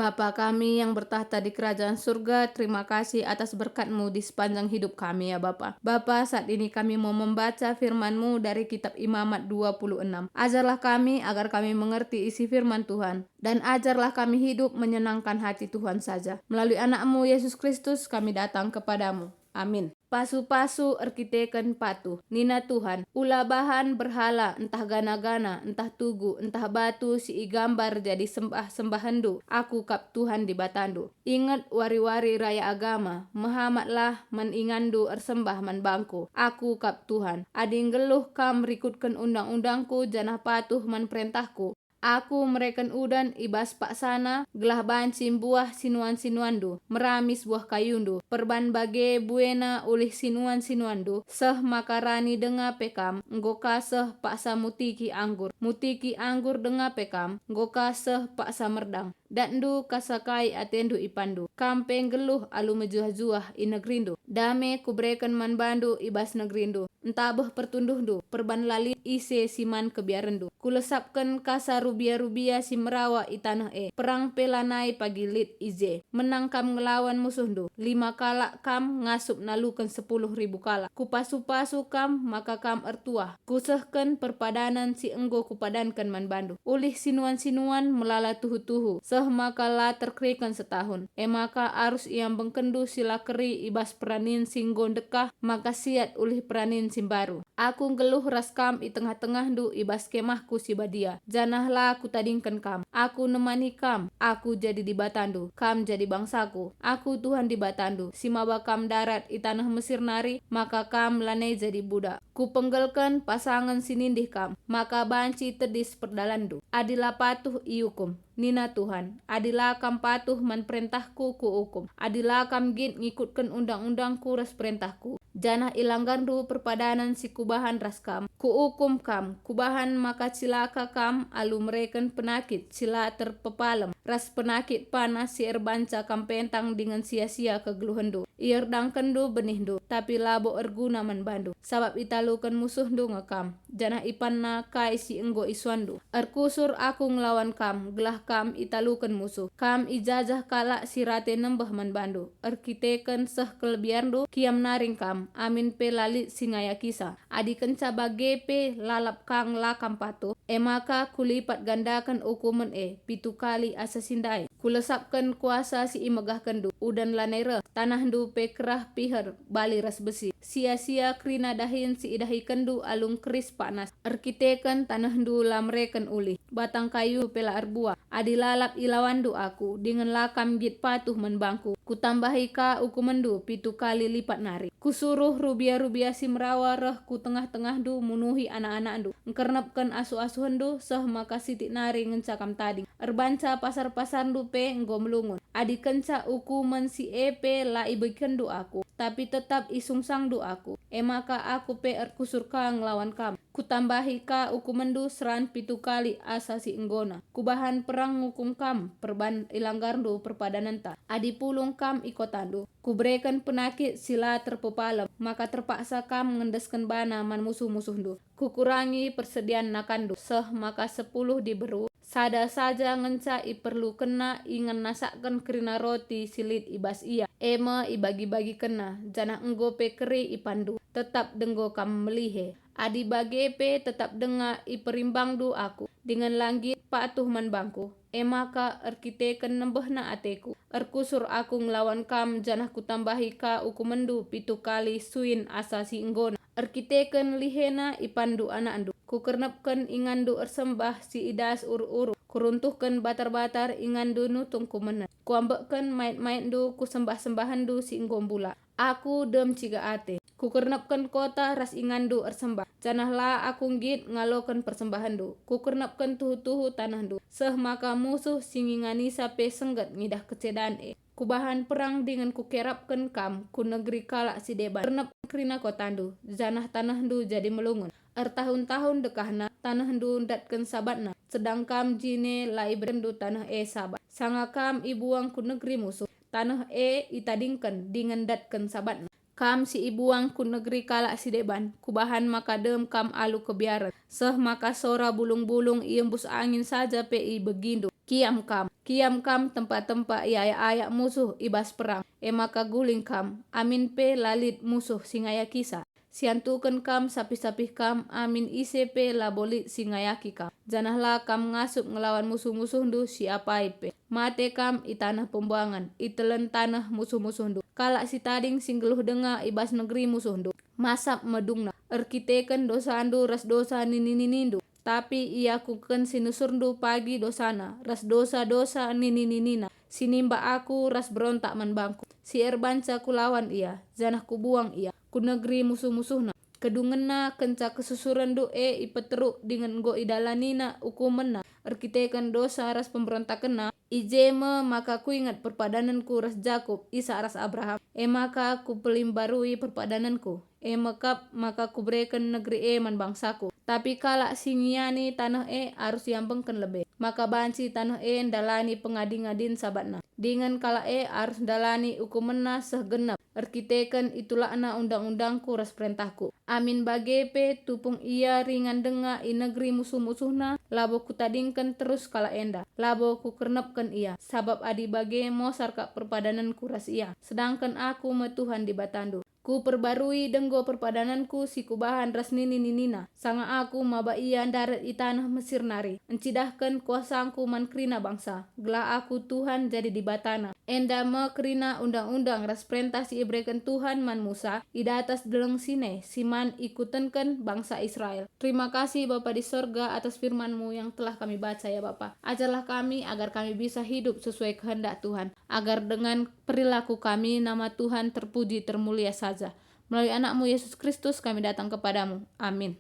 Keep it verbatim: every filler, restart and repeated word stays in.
Bapa kami yang bertakhta di kerajaan surga, terima kasih atas berkat-Mu di sepanjang hidup kami, ya Bapa. Bapa, saat ini kami mau membaca firman-Mu dari kitab Imamat dua puluh enam. Ajarlah kami agar kami mengerti isi firman Tuhan, dan ajarlah kami hidup menyenangkan hati Tuhan saja. Melalui Anak-Mu, Yesus Kristus, kami datang kepada-Mu. Amin. Pasu-pasu erkiteken patuh. Nina Tuhan, "Ula bahan berhala, ntah gana-gana, ntah tugu, ntah batu si igambar jadi sembah-sembahenndu. Aku kap Tuhan Dibatandu. Inget wari-wari raya agama, mehamatlah man inganndu ersembah man bangKu. Aku kap Tuhan. Adi nggeluh kam rikutken undang-undangKu janah patuh man perentahKu, Aku mereken udan i bas paksana, gelah banci mbuah sinuan-sinuanndu, meramis buah kayundu. Perban bage buena ulih sinuan-sinuanndu, seh maka rani denga pe kam, enggo ka seh paksa mutiki anggur. Mutiki anggur denga pe kam, enggo ka seh paksa merdang. Datndu kasakai atendu ipanndu. Kam pe nggeluh alu mejuah-juah i negerindu. Dame Kubereken man bandu i bas negerindu. Ntabeh pertunduhndu, perban la lit ise si man kebiarenndu. Kulesapken kasa rubia-rubia si merawa i taneh e, perang pe lanai pagi lit i je. Menang kam ngelawan musuhndu, lima kalak kam ngasup naluken sepuluh ribu kalak. Kupasu-pasu kam maka kam ertuah. Kusehken perpadanen si enggo Kupadanken man bandu. Ulih sinuan-sinuan melala tuhu-tuhu, seh maka la terkeriken setahun. E maka arus iambengkenndu si la keri i bas peranin si enggo ndekah, maka siat ulih peranin si mbaru. Aku nggeluh ras kam i tengah-tengahndu i bas kemahKu si badia, janah la Kutadingken kam. Aku nemani kam, Aku jadi Dibatandu, kam jadi bangsaKu. Aku Tuhan Dibatandu, si maba kam ndarat i taneh Mesir nari, maka kam lanai jadi budak. Kupenggelken pasangen si nindih kam, maka banci tedis perdalanndu. Adi la patuh iukum, nina Tuhan, adi la kam patuh man perentahKu Kuukum, adi la kam nggit ngikutken undang-undangKu ras perentahKu, janah ilanggarndu perpadanen si Kubahan ras kam, Kuukum kam, Kubahan maka cilaka kam alu mereken penakit si la terpepalem, ras penakit panas si erbanca kam pentang dingen sia-sia kegeluhenndu. Ierdangkenndu benihndu, tapi labo erguna man bandu, sabap italuken musuhndu nge kam, janah ipanna kai si enggo isuanndu. Erkusur Aku ngelawan kam, gelah kam italuken musuh. Kam ijajah kalak si rate nembeh man bandu. Erkiteken seh kelebiarndu, kiam nari kam, amin pe la lit si ngayakisa. Adi kenca bage pe lalap ka la kam patuh, e maka Kulipat gandaken ukumen e pitu kali asa si ndai. Kulesapken kuasa si imegahkenndu, udan lanai reh, tanahndu pe kerah piher, bali ras besi. Sia-sia kerina dahin si idahikenndu alu ngkeris paknas. Erkiteken tanehndu la mereken ulih, batang kayu pe la erbuah. Adi lalap ilawanndu Aku, dingen la kam nggit patuh man bangKu, Kutambahi ka ukumenndu pitu kali lipat nari. Kusuruh rubia-rubia si merawa reh ku tengah-tengahndu munuhi anak-anakndu, ngkernepken asuh-asuhenndu, seh maka sitik nari ngenca kam tading. Erbanca pasar-pasarndu pe enggo melungun. Adi kenca ukumen si e pe la ibegikenndu Aku, tapi tetap isungsangndu Aku, e maka Aku pe erkusur ka ngelawan kam. Kutambahi ka ukumenndu seran pitu kali asa si enggona. Kubahan perang ngukum kam, perban ilanggarndu perpadanenta. Adi pulung kam i kotandu, Kubereken penakit si la terpepalem, maka terpaksa kam ngendesken bana man musuh-musuhndu. Kukurangi persedian nakanndu, seh maka sepuluh diberu, sada saja ngenca iperlukenna ingan nasakken kerina roti si lit i bas ia, e me ibagi-bagikenna, janah enggo pe keri ipanndu, tetap denggo kam melihe. Adi bage pe tetap denga iperimbangndu Aku, dingen la nggit patuh man bangKu, e maka erkiteken nembehna ateKu, erkusur Aku ngelawan kam janah Kutambahi ka ukumenndu pitu kali suin asa si enggona. Erkiteken lihena ipanndu anakndu, Kukernepken inganndu ersembah si i das uruk-uruk, Kuruntuhken batar-batar inganndu nutung kumenen. Kuambekken mait-maitndu ku sembah-sembahenndu si enggo mbulak. Aku dem ciga ate. Kukernepken kota ras inganndu ersembah, janah la Aku nggit ngaloken persembahenndu. Kukernepken tuhu-tuhu tanehndu, seh maka musuh si nginganisa pe sengget ngidah kecedan e. Kubahan perang dingen Kukerapken kam ku negeri kalak si deban. Kernep kerina kotandu, janah tanehndu jadi melungun. Ertahun-tahun dekahna, tanehndu ndatken sabatna, sedang kam jine la iberekenndu taneh e sabat. Sanga kam ibuang ku negeri musuh, taneh e itadingken dingen ndatken sabatna. Kam si ibuang ku negeri kalak si deban, Kubahan maka dem kam alu kebiaren, seh maka sora bulung-bulung iembus angin saja pe ibegindu. Kiam kam, kiam kam tempa-tempa iayak-ayak musuh i bas perang, e maka guling kam, amin pe la lit musuh si ngayakisa. Siantuken kam sapih-sapih kam, amin ise pe labo lit si ngayaki kam, janah la kam ngasup ngelawan musuh-musuhndu si apai pe. Mate kam i taneh pembuangen, i telen taneh musuh-musuhndu. Kalak si tading si nggeluh denga i bas negeri musuhndu, masap me dungna, erkiteken dosandu ras dosa nini-ninindu. Tapi iakuken si nusurndu pagi dosana, ras dosa-dosa nini-ninina, si nimbak aku ras berontak man bangku, si erbanca kulawan ia, janah kubuang ia ku negeri musuh-musuhna. Kedungenna kenca kesusurenndu e ipeteruk dingen enggo idalanina ukumenna erkiteken dosa ras pemberontakenna, i je me maka kuinget perpadanenku ras Jakup, Isak ras Abraham, e maka kupelimbarui perpadanenku. E me kap maka kubereken negeri e man bangsaku. Tapi kalak si ngiani taneh e arus iambengken lebe, maka banci taneh e ndalani pengadi-ngadin sabatna. Dingen kalak e arus ndalani ukumenna seh genep, erkiteken itulakna undang-undangku ras perentahku. Amin bage pe tupung ia ringan denga i negeri musuh-musuhna, labo kutadingken terus kalak enda, labo kukernepken ia, sabap adi bage mosar kap perpadanenku ras ia. Sedangken aku me Tuhan Dibatandu. Kuperbarui denggo perpadanenku si kubahan ras nini-ninina, sanga aku maba ia ndarat i taneh Mesir nari, encidahken kuasangku man kerina bangsa, gelah aku Tuhan jadi Dibatana. Enda me kerina undang-undang ras perentah si ibereken Tuhan man Musa i datas Deleng Sinai, si man ikutenken bangsa Israel. Terima kasih, Bapa di sorga, atas firman-Mu yang telah kami baca, ya Bapa. Ajarlah kami agar kami bisa hidup sesuai kehendak Tuhan, agar dengan perilaku kami nama Tuhan terpuji termulia saja. Melalui Anak-Mu, Yesus Kristus, kami datang kepada-Mu. Amin.